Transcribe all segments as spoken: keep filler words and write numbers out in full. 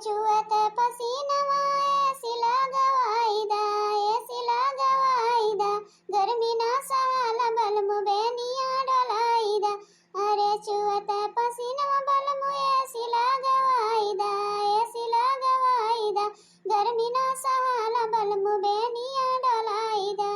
चुअत पसीनवा एसी लगवाई दा, एसी लगवाई दा, गर्मी ना सहाला बलमु बेनिया डोलाई दा। अरे चुअत पसीनवा बलमु एसी लगवाई दा, एसी लगवाई दा, गर्मी ना सहाला बलमु बेनिया डोलाई दा।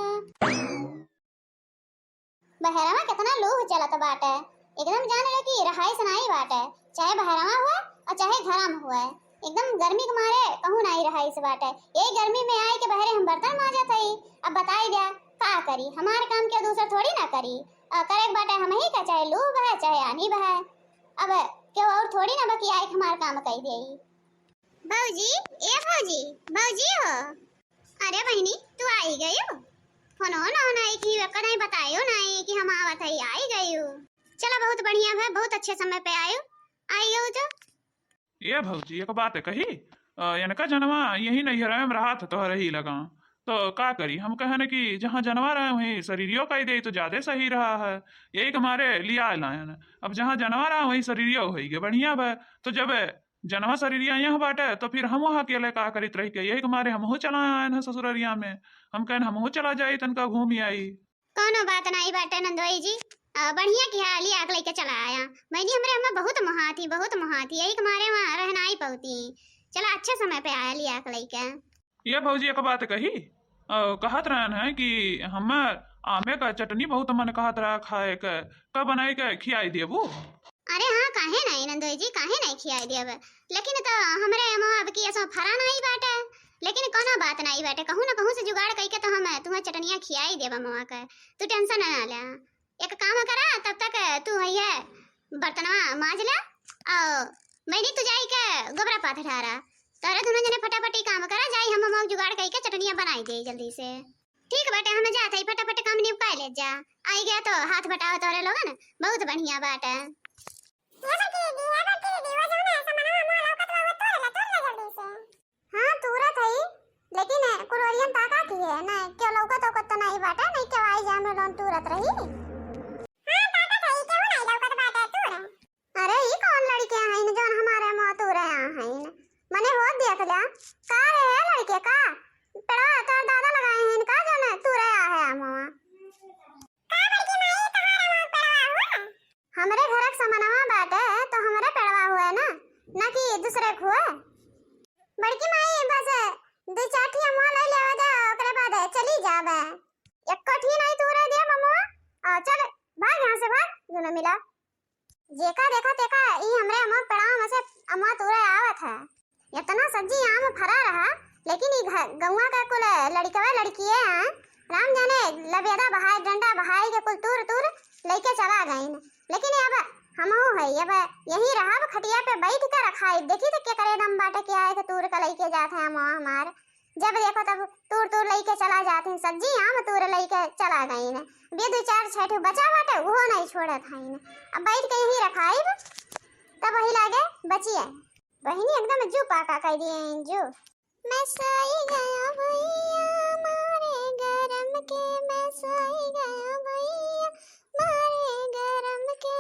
बहरवा केतना लूह चलत बाटे, एकदम जान ले कि रहाइस नाई बाटे, चाहे बहरवा हुए और चाहे घरम हुए, एकदम गर्मी के मारे कहूँ नाई रहाइस बाटे। यही गर्मी में आई के बहरे हम बर्तन माजत हई। अब बताई द्या का करी, हमार काम के दूसर थोड़ी ना करी। आ, करे के बाटे हमही का, चाहे लू बहे चाहे आनी बहे। अब केहू और थोड़ी ना बकी आई के हमार काम कई देई। भौजी, ए भौजी, भौजी हो। अरे बहिनी, तू आई गयू? फोनो ना नाई की, कहीं बतायो नाई कि हम आवत हई, आई गयू। चला, बहुत बढ़िया है, बहुत अच्छे समय पे आयो, आई गयू तो। ए भौजी, एक बात कही, अ, इनका जनवा यही नैहरा में रहा था तोहरे ही लगा, तो का करी, हम कहन कि जहाँ जनवा रहे वहीं शरीरियो कई दे तो ज्यादा सही रहा है, यही के मारे लिया लायन। अब जहाँ जनवा रहा वहीं शरीरियो होई गे, बढ़िया बा। तो जब जनवा शरीरिया यहाँ बाटे तो फिर हम वहाँ अकेले का करित रह के, यही के मारे हमहू चला आयन है ससुररिया में। हम कहन हमहू चला जाई, तनका घूम आई। कौनो बात नाई बाटे नंदोई जी, अ, बढ़िया किहा लिया के लइके चला आया। बहिनी हमरे हमें बहुत मोहाती, बहुत मोहाती, यही के मारे वहाँ रहना ही पौती। चला, अच्छे समय पे आया लिया के लइके। ये भौजी एक बात कही, अ, कहत रहन है कि हमें आमे का चटनी बहुत मन कहत रहा खाए के, कब बनाई के खियाई देबू? अरे हाँ, काहे नाई नंदोई जी, काहे नाई खियाई देब? लेकिन तो हमरे अमवा अब की असो फरा नाई बाटे, लेकिन कोनो बात नाई बाटे, कहूँ ना कहूँ से जुगाड़ कइके तो हम तुम्हें चटनिया खियाई देब अमवा के, तू tension ना ले। एक काम करा, तब तक तू है बर्तनवा माज ले, और मैंने तू जाई के गोबरा पाथ ढारा, तोरे दोनों जने फटाफट ही काम करा, जाई हम अमवा जुगाड़ कइके चटनिया बनाई दे जल्दी से। ठीक बाटे, हम जात हई, फटाफट काम निपटाए ले जा। आई गया तो हाथ बटाओ तोरे लोगन, बहुत बढ़िया बाटे। ये बड़की दीदी, ये बड़की दीदी, वो जो ना सामानवा मोर लौकत बा, वो तोड़ ले, तोड़ ले जल्दी से। हाँ, तुरत हई, लेकिन कुलोरियन ताका की है ना, क्यों लौकत ओकत तो नहीं बाटे, नहीं क्यों आई जाम लोन तुरत रही। हाँ, ताका थई, क्यों नहीं लौकत बाटे, तोड़। अरे, ई कौन लड़के हईन जौन हमारे मुँह तूरे आ हईन? मने हो देख जा। का रे, ए लड़के, का? पेड़वा तोर दादा लगाए हईन का जौन तूरे आ है मुँह? का बड़की माई, तोहार मुँह पेड़वा हुआ? हमरे घर के समनवा बाटे, तो हमरे पेड़वा हुए ना, ना कि दूसरे के हुए। बड़की माई, बस दू चार ठी अमवा ले लेवा जा, ओकरे बाद चली जाबे। एको ठी नहीं तूरे दिया अमवा। आ, चल, भाग यहाँ से, भाग, दोनों मिला। जेका देखा तेका ई हमरे अमवा पेड़ावा में से अमवा तूरे आवत है। इतना सज्जी आम फरा रहा, लेकिन ई घ-, गौवा का कुल लड़कवा लड़किए हैं, राम जाने लबेदा बहाए, डंडा बहाए के कुल तूर तूर लइके चला गईन। लेकिन अब हमहू है, अब यही रहब, खटिया पे बैठ के रखाई, देखी तो के करे दम बाटे, के आए के तूर के लइके जात है अमवा हमार। जब देखो तब तूर तूर लइके चला जात हैं, सज्जी आम तूर लइके चला गईन। बे दू चार छह ठो बचा बाटे, उहो नहीं छोड़त हईन। अब बैठ के यहीं रखाइब, तब वही लागे बचिए। बहिनी एकदम जू पाका कह दिए हैं, जू। मैं सोई गया भैया मारे गरम के, मैं सोई गया भैया मारे गरम के।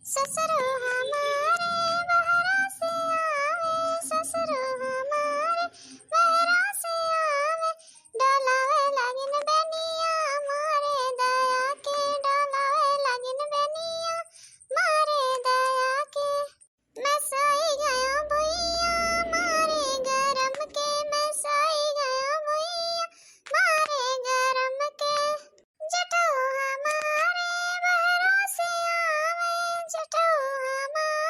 ससुरो हमारे बहरा से आवे, ससुरो हमारे बहरा से आवे, डोलावे लागिन बेनिया मारे दया के, डोलावे लागिन बेनिया मारे दया के। मैं सोई गया भैया मारे गरम के, मैं सोई गया भैया मारे गरम के। जेठऊ हमारे बहरा से आवे, जेठऊ हमारे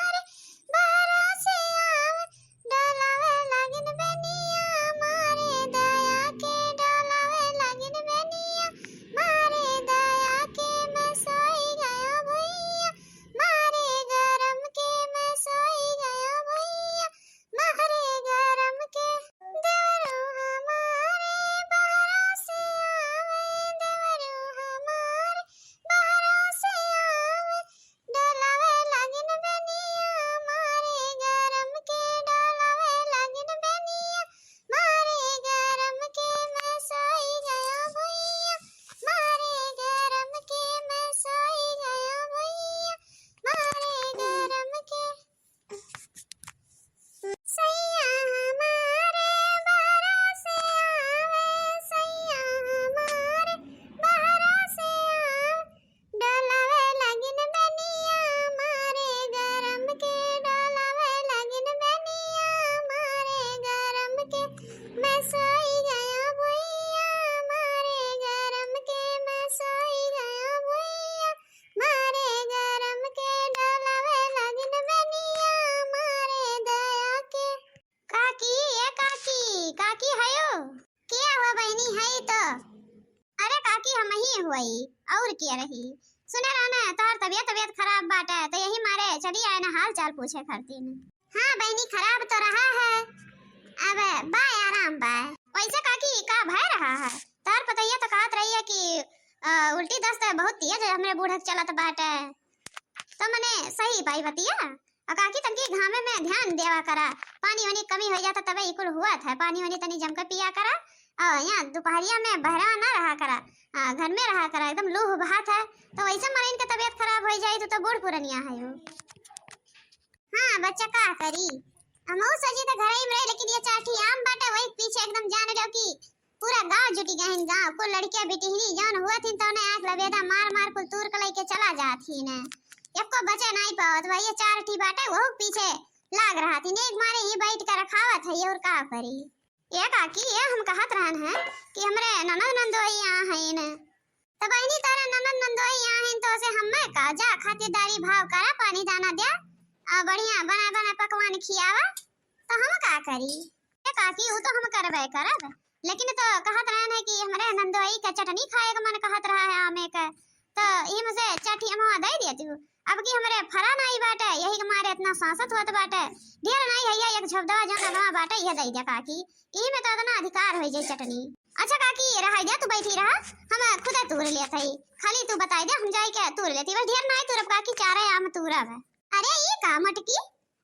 वही, और क्या रही। सुने रहा ना, तोहर तबियत, तबियत खराब बाटे, तो यही मारे चली आए ना हाल चाल पूछे खातिर। हाँ बहिनी, खराब तो रहा है, अब बा आराम बा। वैसे काकी, का भय रहा है? तोहर पतोहिया तो कहत रही है कि, अ, उल्टी दस्त बहुत तेज हमरे बूढ़क चलत बाटे। तो मने सही बाई बतिया। और काकी, तनकी घामे में ध्यान देवा करा, पानी वानी कमी हो जाता तबे इकुल हुआ था। पानी वानी तनी जम के पिया करा, और यहाँ दोपहरिया में बहरा ना रहा करा, हाँ, घर में रहा करा, एकदम लूह बहात है। तो वैसे मरीन के तबियत खराब हो जाए तो, तो बूढ़ पुरनिया है वो। हाँ बच्चा, का करी, हमहू सोची तो घर ही में रही, लेकिन ये चार ठी आम बाटे, वही पीछे एकदम जान लो कि पूरा गांव जुटी गहिन, गांव कुल लड़कियां बिटिहनी जौन हुआ थीन, तौने आंख लबेदा मार मार कुल तूर के लेके चला जात ही ने। एको बचे नहीं पावत, वही चार ठी बाटे, वहू पीछे लाग रहा थी, एक मारे ही बैठ के रखावत है, ये और का करी। ए काकी, ए हम कहत रहन है कि हमरे ननद नंदोई यहाँ है ने, तो बहिनी तोरे ननद नंदोई यहाँ है, तो से हमें का जा खातिरदारी भाव करा, पानी दाना द्या, आ बढ़िया बना बना पकवान खियावा, तो हम का करी? ए काकी, उ तो हम करबे करब, लेकिन तो कहत रहन है कि हमरे नंदोई का चटनी खाए का मन कहत रहा है आमे का, तो ई में से चार ठी अमवा दे दिया तू। अब की हमरे फरा नाई बाटे, यही के मारे इतना सांसत होत बाटे। ढेर नाई है, ये एक झपदवा जौन अमवा बाटे, ये दे दे काकी, ई में तो इतना अधिकार हो जाए चटनी। अच्छा काकी, रहा दे, तू बैठी रहा, हम खुदे तूर लेत हई, खाली तू बताई दे, हम जाई के तूर लेती, बस ढेर नाई तूरब काकी, चारे आम तूरब। अरे ई का मटकी,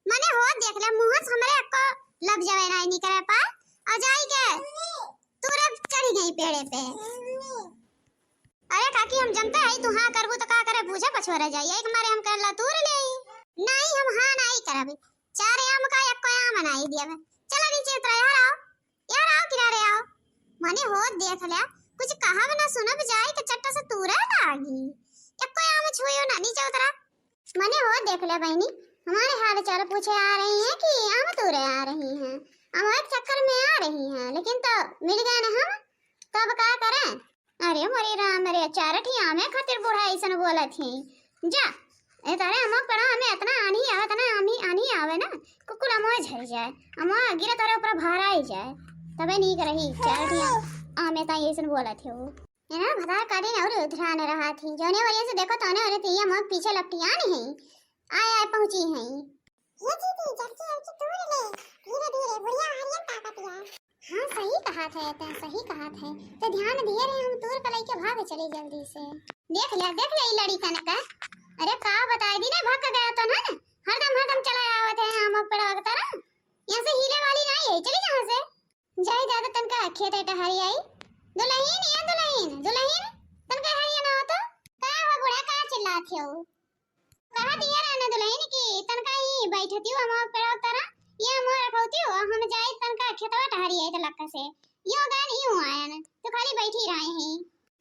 मने हो देख ले, मुँह से हमरे अक्को लफ्जवे नाई निकरे पा, और जाई के तूरे चढ़ी गई पेड़े पे। अरे काकी, हम जनते हई तू हाँ करबू तो का करे, बूझे पछोरे जाई, एक मारे हम कहला तूर ले। नाई, हम हाँ नाई करब, चार आम का एको आम नाई दियब। चला नीचे उतरा, यहाँ आओ, यहाँ आओ, किनारे आओ। मने हो देख ले, कुछ कहब ना सुनब, जाई के चट्ट से तूरे लागी, एको आम छुइयो ना, नीचे उतरा। मने हो देख ले बहिनी, हमारे हाल चाल पूछे आ रही हैं कि आम तूरे आ रही हैं? हम एक चक्कर में आ रही हैं, लेकिन तो मिल गए न हम, तो अब का करें? अरे मोरे राम रे, चार ठी आमे खातिर बूढ़ा ऐसन बोलत ही। जा, ए तारे अमवा पेड़वा में इतना आनी आवे, इतना आनी, आनी आवे ना, कुकुल अमवा झर जाए, अमवा गिरे तारे ऊपर भराई जाए, तबे नीक रही। चार ठी आम, आमे ताई ऐसन बोलत ही वो। है ना, भतार काटिन और उधरान रहा थी। जौने वजह से देखो तौने वजह से ये मौत पीछे लपटियान है। आय, आय, पहुँची है। ये दीदी, जल्दी, जल्दी तूर ले। धीरे, धीरे, बुढ़िया हरियन ताकत या। हाँ, सही कहा थे, तै सही कहा थे। तो ध्यान दिए रहे, हम तूर के लेके भाग चले जल्दी से। देख ले, देख ले, ई लड़िकन का। अरे, का बताए दी ना, भाग के गया तो ना, हरदम, हरदम चला आवत है, हम पेड़वा के तरह। यहाँ से हिले वाली नहीं है, चली जा यहाँ से। जाई दादा, तनका खेत टहरी आई। दुलहिन, ए दुलहिन, दुलहिन, तनका हरिया ना हो तो। का हो बूढ़ा, का चिल्लात हो? कहा दिया रहना दुलहिन कि तनका ही बैठती हो, हम पेड़वा तरह, ये हम रखौती हो, हम जाई तनका खेतवा टहरी आई तो लक्का से। यो गान ही हुआ आयन, तो खाली बैठी रहे हैं।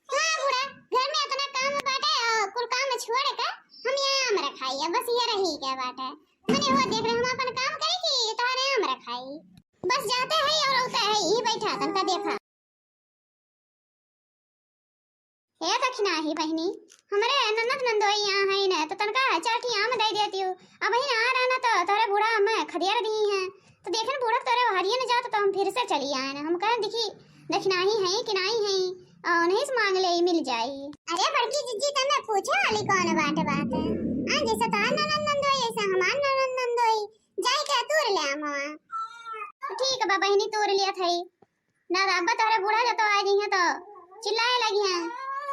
हाँ बूढ़ा, घर में इतना काम बाटे, अ, कुल काम छोड़ के हम यहाँ आम रखाई, अब बस ये रही के बाटे। मने हो देख रहे, हम अपन काम करी कि तोहरे आम रखाई। बस जाते हैं और होता है, यही बैठा, तनका देखा। हे दखिनाही बहिनी, हमरे ननद नंदोई यहाँ है न, तो तनका चार ठी आम दे देती हो। अब ही आ रहा ना, तो तोहरे बूढ़ा हमें खदियार दी हैं। तो देखे न बूढ़ा तोरे हरिये न जात, तो हम फिर से चली आए ना। हम कहें, देखी, दखिनाही है कि नाई है, और उन्हीं से मांग ले, मिल जाई। अरे बड़की जिज्जी, तमे पूछे वाली कौन बात, बात है? हाँ, जैसे तोहार ननद नंदोई, ऐसे हमार ननद नंदोई, जाई के तूर ले आमवा। ठीक बा बहिनी, तूर लिया थई। ना, अब्बा तोहरे बूढ़ा जो तो आ जइहें तो चिल्लाए लगिहें,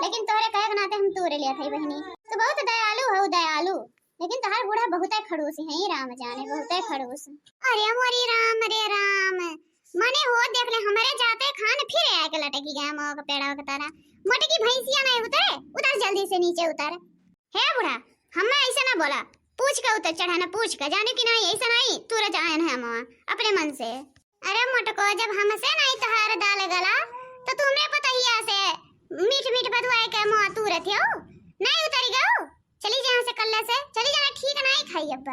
लेकिन तोहरे कहे के नाते हम तूर लिया थई बहिनी। तो बहुत दयालु हो, दयालु। लेकिन तोहार बूढ़ा बहुते खड़ूस है, राम जाने, बहुते खड़ूस। अरे मोरी राम रे राम, मने हो देख ले, हमरे जाते खान फिर आके लटकी गया मौक पेड़ा के तरह। मोटकी भैंसिया नहीं उतरे, उतर जल्दी से नीचे उतर। हे बूढ़ा, हमें ऐसे ना बोला, पूछ के उतर चढ़ा ना, पूछ के, जाने कि नहीं, ऐसे नहीं, तूरे जाए ना हम अपने मन से। अरे मोटको, जब हमसे नहीं तोहार दाल गला, तो तू हमरे पतोहिया से मीठ मीठ बतुआए के मुँह तूरत हो, नहीं उतरी गऊ? चली जा यहाँ से कल्ले से, चली जाना, ठीक नहीं खाई अब।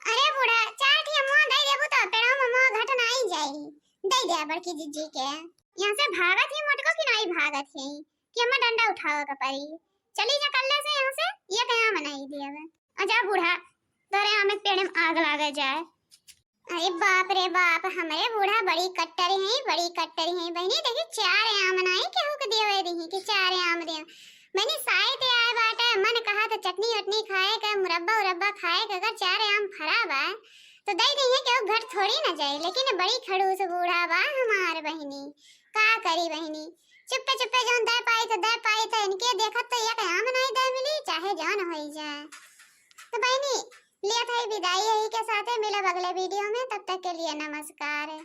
अरे बूढ़ा, चार ठी मुँह दे देबू तो पेड़वा में मुँह घट नहीं जाई, दे दे बड़की जिज्जी के। यहाँ से भागत ही मोटको कि नहीं भागत ही, कि हमें डंडा उठावे के पड़ी। चली जा कल्ले से यहाँ से, ये कहीं आम नहीं दिए। अच्छा बूढ़ा, तोरे आम के पेड़ में आग लागे जाए। अरे बाप रे बाप, हमरे बूढ़ा बड़ी कट्टर हैं, बड़ी कट्टर हैं। बहिनी देखी, चार आम नाई केहू के देवे रही कि चार आम दे। बहिनी, साइत आए बाटे, मन कहा तो चटनी वटनी खाए का, मुरब्बा उरब्बा खाए का, अगर चार आम फरा बा तो दे दइहे, केहू घट थोड़ी ना जाई। लेकिन बड़ी खड़ूस बूढ़ा बा हमार बहिनी, का करी बहिनी, चुप्पे चुप्पे जौन दे पाई तो दे पाई, तो इनके देखत तो एक आम नहीं दे मिली, चाहे जौन होई जाए। तो बहिनी, लियत है विदाई यही के साथे, मिलब अगले वीडियो में, तब तक के लिए नमस्कार।